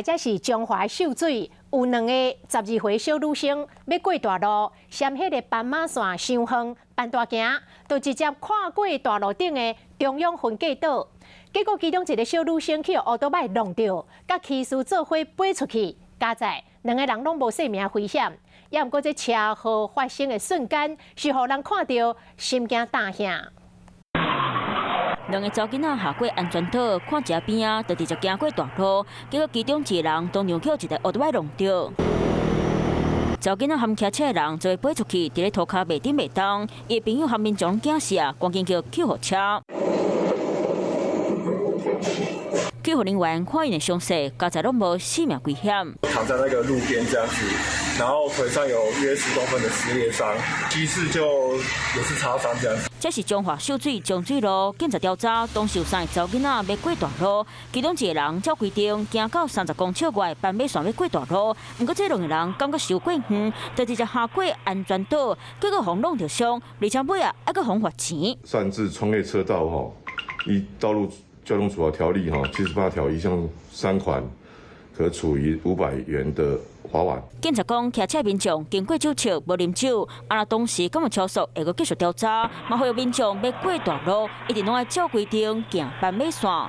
來這是彰化秀水，有兩个12歲小女生欲過大路，嫌彼个斑馬線傷遠，扮大行，就直接跨過大路頂的中央分隔島。結果其中一个小女生去予歐多擺挵著，佮騎士做伙飛出去，佳哉兩个人攏無性命危險。也毋過這車禍發生的瞬間，是予人看著心驚膽嚇。兩个查某囡仔下過安全島，看一下邊仔，就直接行過大路，結果其中一个人當場予一台歐多擺挵著。查某囡仔和騎車的人就會飛出去，佇咧塗跤袂振袂動，伊的朋友和民眾驚死啊，趕緊叫救護車。救護人員看𪜶的傷勢，佳哉攏無性命危險。躺在那個路邊這樣子，然後腿上有約10公分的撕裂傷，雞翅就也是擦傷這樣子。這是彰化秀水中水路，警察調查，當時有三个查某囡仔欲過大路，其中一个人照規定行到30公尺外斑馬線欲過大路，毋過這兩个人感覺傷過遠，就直接跨過安全島，結果予挵著傷，而且尾仔還閣予罰錢。擅自穿越車道，吼，依道路交通處罰條例，吼，78條1項3款，可處以500元的罰鍰。警察講，騎車民眾經過酒測無啉酒，啊若當時敢有超速，會閣繼續調查。嘛呼籲民眾欲過大路，一定攏愛照規定行斑馬線。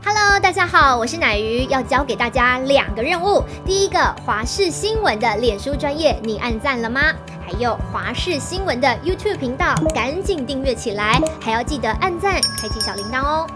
Hello，大家好，我是乃瑜，要交給大家兩個任務。第一個，華視新聞的臉書專頁，你按讚了嗎？還有華視新聞的 YouTube 頻道，趕緊訂閱起來，還要記得按讚，開啟小鈴鐺哦。